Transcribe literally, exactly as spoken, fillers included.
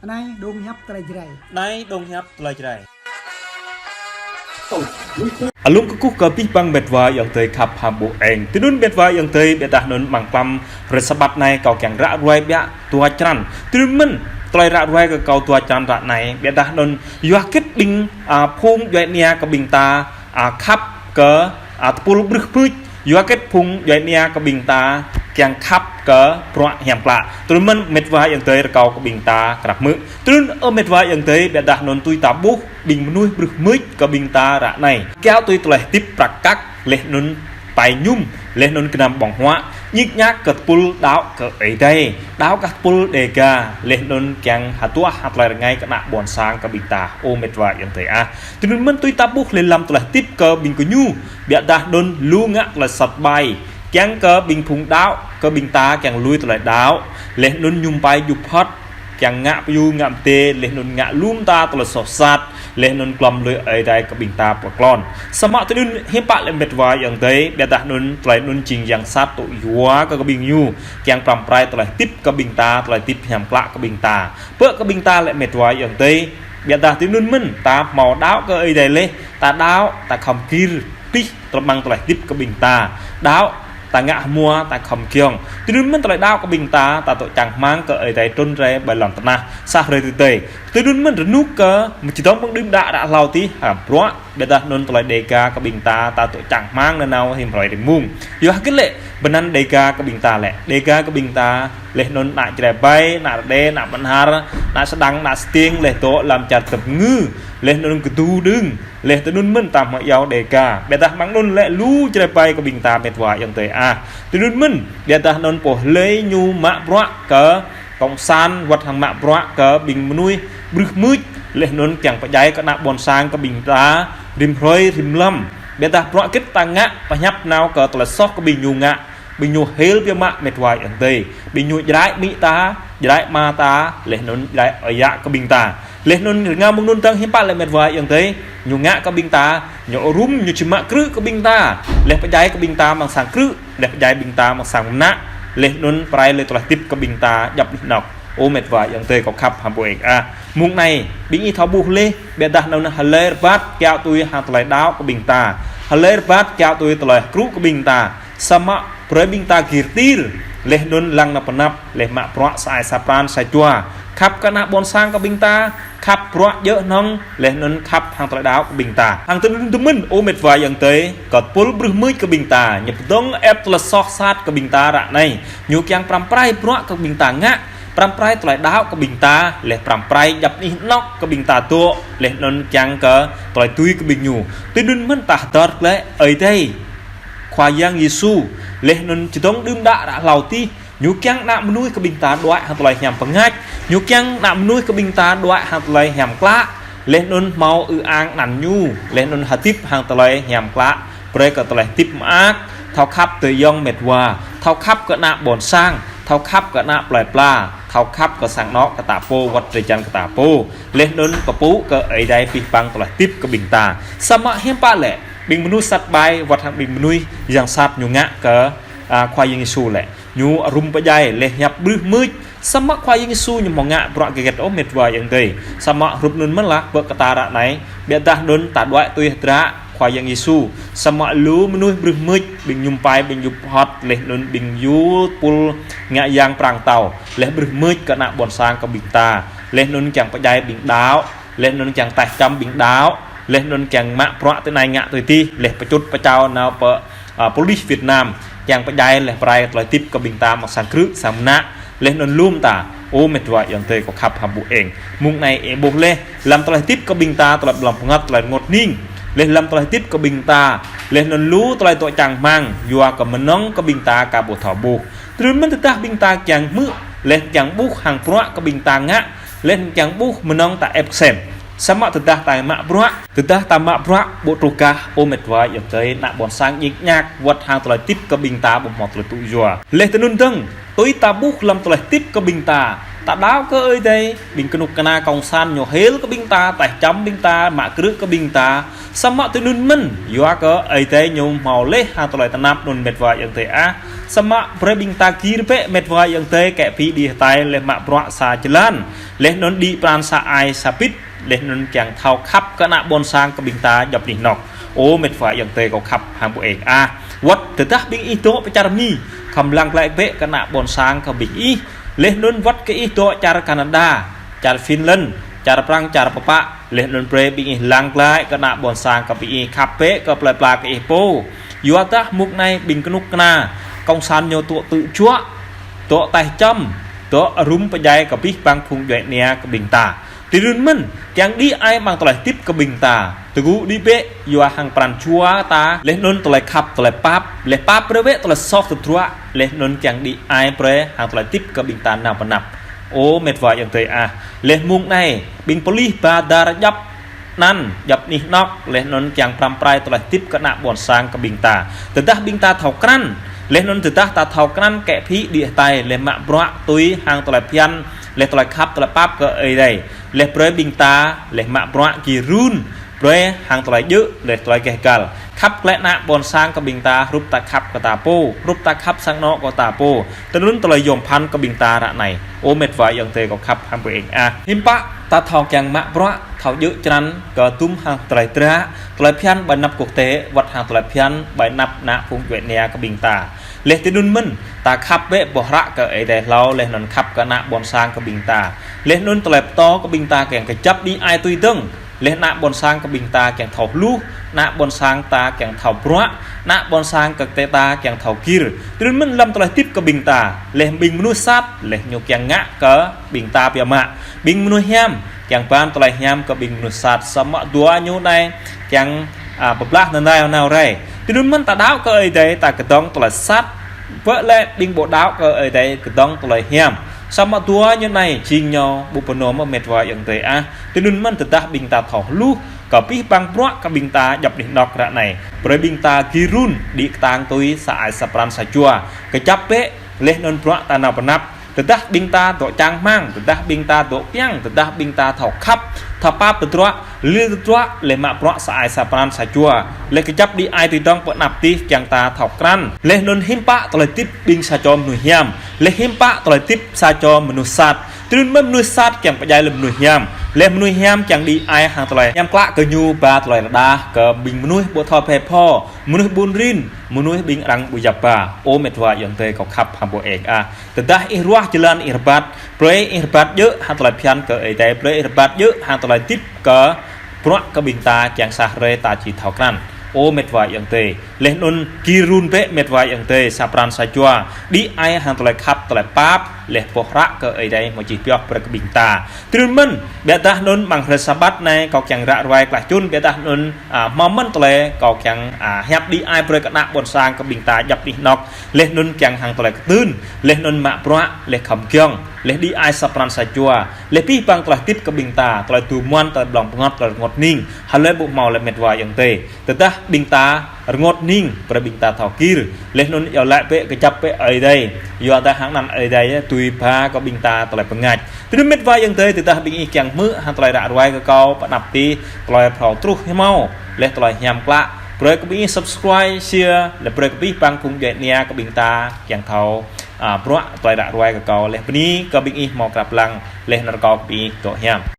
Anai dong hiăp tơlơi Jrai. Anai dong hiăp tơlơi Jrai. Alum kơkuh kơ abih bang met wa ayŏng adơi khăp hăng ƀu eng. Tui anŭn met wa ayŏng adơi, biă dah anŭn mlam klăm hrơi Sabat anai kâo kiăng ră ruai biă dua črăn. Tui anŭn mơ̆n, tơlơi ră ruai kơ kâo dua črăn ră anai, biă dah anŭn yua hơget ƀing, a, phung djuai ania kơ ƀing ta, a, khăp kơ, a, tơpul brưh mưč, yua hơget phung djuai ania kơ ƀing ta kiăng khăp kơ bruă hiam klă. Tui anŭn mơ̆n met wa ayŏng adơi rơkâo kơ ƀing ta krăp hmư̆. Tui anŭn ơ met wa ayŏng adơi, biă dah anŭn tui ta ƀuh ƀing mơnuih brưh mưč kơ ƀing ta ră anai. Kiăo tui tơlơi hơdip prăk kăk, laih anŭn pai mơñum, laih anŭn gơnam ƀơ̆ng huă, ñik ñak kơ tơpul đaŏ kơ Ơi Adai, đaŏ kơ tơpul Đêga, laih anŭn kiăng hơduah hăng tơlơi rơngai kơ ană ƀôn sang kơ ƀing ta, ơ met wa ayŏng adơi ah. Tui anŭn mơ̆n tui ta ƀuh laih lăm tơlơi hơdip kơ ƀing gơñu, biă dah anŭn lu ngă tơlơi sat ƀai, kiăng kơ ƀing phung đaŏ kơ ƀing ta kiăng lui tơlơi đaŏ, laih anŭn mơñum pai djup hŏt, kiăng ngă pơyu ngă pơdê, laih anŭn ngă lu mơta tơlơi soh sat, laih anŭn glŏm lui Ơi Adai kơ ƀing ta pơklon. Samơ̆ tui anŭn hiư̆m pă lĕ met wa ayŏng adơi, biă dah anŭn tơlơi anŭn jing yang sat tŭ yua kơ ƀing ñu, kiăng pơrăm pơrai tơlơi hơdip kơ ƀing ta, tơlơi hơdip hiam klă kơ ƀing ta. Pơ kơ ƀing ta lĕ met wa ayŏng adơi, biă dah tui anŭn mơ̆n, ta hmâo đaŏ kơ Ơi Adai laih, ta đaŏ, ta khŏm gir, tih, tơlơi mơ̆ng tơlơi hơdip kơ ƀing ta. Đaŏ, ta ngă hmua, ta khŏm giŏng. Tui anŭn mơ̆n tơlơi đaŏ kơ ƀing ta, ta dŏ čang rơmang kơ Ơi Adai trŭn rai ƀơi lŏn tơnah, sa hrơi tơdơi. Tui anŭn mơ̆n rơnŭk kơ, mơ̆ či dŏng ƀơ̆ng đưm đă ră hlâo tih, ha, bruă, biă dah anŭn tơlơi Đêga kơ ƀing ta, ta dŏ čang rơmang nanao rĭm hrơi rĭm mông. Yua hơget lĕ, bơnăn Đêga kơ ƀing ta lĕ. Đêga kơ ƀing ta, laih anŭn ană Jrai ƀai, ană Rơđê, ană Bahnar, ană Sơdang, ană Stiêng, laih dŏ lăm čar Dap Ngư, laih anŭn Kơdu Đưng, laih tui anŭn mơ̆n ta hmâo iâu Đêga. Biă dah mơ̆ng anŭn lĕ lu Jrai ƀai kơ ƀing ta met wa ayŏng adơi ah. Tui anŭn mơ̆n, biă dah anŭn pô hlơi ñu mă bruă kơ Cộng sản wơ̆t hăng mă bruă kơ ƀing mơnuih brưh mưč, laih anŭn kiăng pơdjai kơ ană ƀôn sang kơ ƀing ta, rĭm hrơi rĭm mlam. Biă dah bruă hơget ta ngă, pơhiăp nao kơ tơlơi soh kơ ƀing ñu ngă. Ƀing ñu hil biă mă met wa ayŏng adơi. Ƀing ñu Jrai amĭ ta, Jrai ama ta, laih anŭn Jrai ơi yă kơ ƀing ta. Laih anŭn rơngiao mơ̆ng anŭn dơ̆ng hiư̆m pă lĕ met wa ayŏng adơi. Ñu ngă kơ ƀing ta, ñu rŭm, ñu či mă krư̆ kơ ƀing ta. Laih pơdjai kơ ƀing ta amăng sang krư̆, laih pơdjai ƀing ta amăng sang mơnă. Laih anŭn pơrai laih tơlơi hơdip kơ ƀing ta djŏp anih anŏ. Ơ met wa ayŏng adơi kâo khăp hăng ƀu eng ah. Mông anai, ƀing ih thâo ƀuh laih, biă dah anŭn hlơi rơbat kiăo tui hăng tơlơi đaŏ kơ ƀing ta. Hlơi rơbat kiăo tui tơlơi krư̆ kơ ƀing ta. Samơ̆ brơi ƀing ta gir tir, laih anŭn lăng nao pơ anăp, laih mă bruă sa ai sa pran sa jua. Khăp kơ ană ƀôn sang kơ ƀing ta, khăp bruă djơ̆ hnong, laih anŭn khăp hăng tơlơi đaŏ kơ ƀing ta. Hăng tui anŭn tui mơ̆n, ơ met wa ayŏng adơi, kơ tơpul brưh mưč kơ ƀing ta, ñu pơdơ̆ng ĕp tơlơi soh sat kơ ƀing ta ră anai. Ñu kiăng pơrăm pơrai bruă kơ ƀing ta ngă, pơrăm pơrai tơlơi đaŏ kơ ƀing ta, laih pơrăm pơrai djŏp anih anŏ kơ ƀing ta dŏ, laih anŭn kiăng kơ tơlơi tui kơ ƀing ñu. Tui anŭn mơ̆n ta hơdơr lĕ Ơi Adai, Khua Yang Yêsu, laih anŭn či dŏng đưm đă ră hlâo tih, ñu kiăng ană mơnuih kơ ƀing ta đuaĭ hăng tơlơi hiam pơngač, ñu kiăng ană mơnuih kơ ƀing ta đuaĭ hăng tơlơi hiam klă, laih anŭn hmâo ư ang anăn ñu, laih anŭn hơdip hăng tơlơi hiam klă, brơi kơ tơlơi hơdip mơak, thâo khăp tơ ayŏng met wa, thâo khăp kơ ană ƀôn sang, thâo khăp kơ ană plơi pla, thâo khăp kơ sang anŏ kơ ta pô wơ̆t drơi jan kơ ta pô. Laih anŭn pơpŭ kơ Ơi Adai abih bang tơlơi hơdip kơ ƀing ta. Samơ̆ hiư̆m pă lĕ, ƀing mơnuih sat ƀai, wơ̆t hăng ƀing mơnuih yang sat ñu ngă kơ, a, Khua Yang Yêsu lĕ. Ñu rŭm pơdjai, laih hiăp brưh mưč. Samơ̆ Khua Yang Yêsu ñu hmâo ngă bruă hơget ôh met wa ayŏng adơi. Samơ̆ hrup anŭn mơ̆n lah, pơ kơ ta ră anai, biă dah anŭn ta đuaĭ tui hơdră Khua Yang Yêsu. Samơ̆ lu mơnuih brưh mưč, ƀing mơñum pai, ƀing djup hŏt, laih anŭn ƀing yua tơpul ngă yang prang tâo. Laih brưh mưč kơ ană ƀôn sang kơ ƀing ta. Laih anŭn kiăng pơdjai ƀing đaŏ. Laih anŭn kiăng taih čăm ƀing đaŏ. Laih anŭn kiăng mă bruă tui anai ngă tui adih. Laih pơčut pơčao nao pơ, a, pôlis Việt Nam. Kiăng pơdjai laih pơrai tơlơi hơdip kơ ƀing ta amăng sang krư̆, sang mơnă. Laih anŭn lŏm ta, ơ met wa ayŏng adơi kâo khăp hăng ƀu eng. Mông anai ih ƀuh laih, lăm tơlơi hơdip kơ ƀing ta, tơlơi blŏng pơngăt, tơlơi rơngot hning. Laih lăm tơlơi hơdip kơ ƀing ta, laih anŭn lu tơlơi dŏ čang rơmang, yua kơ mơnơ̆ng kơ ƀing ta ka ƀu thâo ƀuh. Tui anŭn mơ̆n tơdah ƀing ta kiăng hmư̆, laih kiăng ƀuh hăng bruă kơ ƀing ta ngă, laih kiăng ƀuh mơnơ̆ng ta ĕp sem. Samơ̆ tơdah ta mă bruă, tơdah ta mă bruă ƀu truh kah, ơ met wa ayŏng adơi, ană ƀôn sang ñik ñak, wơ̆t hăng tơlơi hơdip kơ ƀing ta ƀu hmâo tơlơi tŭ yua. Laih tui anŭn dơ̆ng, tui ta ƀuh lăm tơlơi hơdip kơ ƀing ta, Ta đaŏ kơ Ơi Adai, ƀing kơnuk kơna kông sản ñu hil kơ ƀing ta, taih čăm ƀing ta, mă krư̆ kơ ƀing ta, samơ̆ tui anŭn mơ̆n, yua kơ Ơi Adai ñu hmâo laih hăng tơlơi tơnap anŭn met wa ayŏng adơi ah. Samơ̆ brơi ƀing ta gir bĕ met wa ayŏng adơi kĕ phi đĭ hơtai laih mă bruă sa jơlan, laih anŭn đĭ pran sa ai sa bit, laih anŭn kiăng thâo khăp kơ ană ƀôn sang kơ ƀing ta djŏp anih anŏk. Ơ met wa ayŏng adơi kâo khăp hăng ƀu eng ah. Wơ̆t tơdah ƀing ih dŏ pơ čar Mi, khŏm lăng glaĭ bĕ kơ ană ƀôn sang kơ ƀing ih. Laih anŭn wơ̆t kơ ih dŏ čar Canada, čar Finland, čar Prăng, čar pơpă, laih anŭn brơi ƀing ih lăng glaĭ kơ ană ƀôn sang kơ ƀing ih, khăp bĕ kơ plơi pla kơ ih pô. Yua dah mông anai ƀing kơnuk kơna kông sản ñu dŏ tŭ juă, dŏ taih čăm, dŏ rŭm pơdjai kơ abih bang phung djuai ania kơ ƀing ta. Tui anŭn mơ̆n, kiăng đĭ ai ƀăng tơlơi hơdip kơ ƀing ta. Tơgŭ đĭ bĕ, yua hăng pran jua ta, laih anŭn tơlơi khăp, tơlơi pap, laih pap brơi bĕ tơlơi soh tơdruă, laih anŭn kiăng đĭ ai brơi hăng tơlơi hơdip kơ ƀing ta nao pơ anăp. Ơ met wa ayŏng adơi ah, laih mông anai, ƀing pơlih ba dar djŏp anăn, djŏp anih anŏk, laih anŭn kiăng pơrăm pơrai tơlơi hơdip kơ ană ƀôn sang kơ ƀing ta. Tơdah ƀing ta thâo krăn, laih anŭn tơdah ta thâo krăn kĕ phi đĭ hơtai, laih mă bruă tui hăng tơlơi phiăn, laih tơlơi khăp, tơlơi pap kơ Ơi Adai. Laih brơi ƀing ta, laih mă bruă gir run, brơi hăng tơlơi djơ̆, laih tơlơi gêh gal. Khăp glaĭ ană ƀôn sang kơ ƀing ta, hrup ta khăp kơ ta pô, hrup ta khăp sang anŏ kơ ta pô. Tui anŭn tơlơi yôm phăn kơ ƀing ta ră anai. Ơ met wa ayŏng adơi kâo khăp hăng ƀu eng ah. Hiư̆m pă ta thâo kiăng mă bruă, thâo djơ̆ črăn, kơ tŭm hăng tơlơi dră, tơlơi phiăn ƀơi anăp quốc tế, wơ̆t hăng tơlơi phiăn ƀơi anăp ană phung djuai ania kơ ƀing ta. Laih tui anŭn mơ̆n, ta khăp bĕ boh hră kơ Ơi Adai hlâo, laih anŭn khăp kơ ană ƀôn sang kơ ƀing ta. Laih anŭn tơlơi pơtô kơ ƀing ta kiăng kơjăp đĭ ai tui dơ̆ng. Laih ană ƀôn sang kơ ƀing ta kiăng thâo hluh, ană ƀôn sang ta kiăng thâo bruă, ană ƀôn sang kơ tê ta kiăng thâo gir. Tui anŭn mơ̆n lăm tơlơi hơdip kơ ƀing ta, laih ƀing mơnuih sat, laih ñu kiăng ngă kơ ƀing ta biă mă. Ƀing mơnuih hiam, kiăng ban tơlơi hiam kơ ƀing mơnuih sat, samơ̆ dua ñu anai, kiăng, a, pơblah nanao nao rai. Tui anŭn mơ̆n ta đaŏ kơ Ơi Adai, ta kơdŏng tơlơi sat, bơ lĕ ƀing ƀu đaŏ kơ Ơi Adai kơdŏng tơlơi hiam. Samơ̆ dua ñu anai, jing ñu ƀu pơnô mơ̆ met wa ayŏng adơi ah. Tui anŭn mơ̆n tơdah ƀing ta thâo hluh, kơ abih bang bruă kơ ƀing ta djŏp anih anŏk ră anai. Brơi ƀing ta gir run, đĭ kơtang tui sa ai sa pran sa jua. Kơjăp bĕ, laih anŭn bruă ta nao pơ anăp. Tơdah ƀing ta dŏ čang rơmang, tơdah ƀing ta dŏ kiăng, tơdah ƀing ta thâo khăp, thâo pap tơdruă, lil tơdruă, laih mă bruă sa ai sa pran sa jua. Laih kơjăp đĭ ai tui dơ̆ng pơ anăp tih kiăng ta thâo krăn. Laih anŭn hiư̆m pă tơlơi hơdip ƀing sa čô mơnuih hiam. Laih hiư̆m pă tơlơi hơdip sa čô mơnuih sat. Tui anŭn mơ̆n mơnuih sat kiăng pơdjai lĕ mơnuih hiam. Laih mơnuih hiam kiăng đĭ ai hăng tơlơi hiam klă kơ ñu ba tơlơi rơđah kơ ƀing mơnuih ƀu thâo phe pho, mơnuih ƀun rin, mơnuih ƀing arăng ƀu yap ba. Ơ met wa ayŏng adơi kâo khăp hăng ƀu eng ah. Tơdah ih ruah jơlan ih rơbat, brơi ih rơbat djơ̆ hăng tơlơi phiăn kơ Ơi Adai, brơi ih rơbat djơ̆ hăng tơlơi hơdip kơ bruă kơ ƀing ta kiăng sa hrơi ta či thâo krăn. Ơ met wa ayŏng adơi. Laih anŭn gir run bĕ met wa ayŏng adơi, sa pran sa jua. Đĭ ai hăng tơlơi khăp, tơlơi pap, laih boh hră kơ Ơi Adai hmâo čih pioh brơi kơ ƀing ta. Tui anŭn mơ̆n, biă dah anŭn mơ̆ng hrơi Sabat anai, kâo kiăng ră ruai klaih čun, biă dah anŭn, a, hmâo mơ̆n tơlơi, kâo kiăng, a, hiăp đĭ ai brơi kơ ană ƀôn sang kơ ƀing ta djŏp anih anŏk. Laih anŭn kiăng hăng tơlơi kơtưn, laih anŭn mă bruă, laih khŏm giŏng, laih đĭ ai sa pran sa jua, laih abih bang tơlơi hơdip kơ ƀing ta, tơlơi tŭ muăn, tơlơi blŏng pơngăt, tơlơi rơngot hning, hlơi ƀu hmâo lĕ met wa ayŏng adơi. Tơdah ƀing ta rơngot hning, brơi ƀing ta thâo gir, laih anŭn iâu laĭ bĕ kơjăp bĕ Ơi Adai. Yua dah hăng anăn Ơi Adai tui ba kơ ƀing ta tơlơi pơngač. Tui anŭn met wa ayŏng adơi, tơdah ƀing ih kiăng hmư̆ hăng tơlơi ră ruai kơ kâo, pơ anăp tih, tơlơi phrâo truh hmâo, laih tơlơi hiam klă. Brơi kơ ƀing ih subscribe, share, laih brơi kơ abih bang phung djuai ania kơ ƀing ta kiăng thâo, a, bruă tơlơi ră ruai kơ kâo, laih bơni kơ ƀing ih hmâo krăp lăng, laih nao rơkâo kơ ƀing ih dŏ hiam.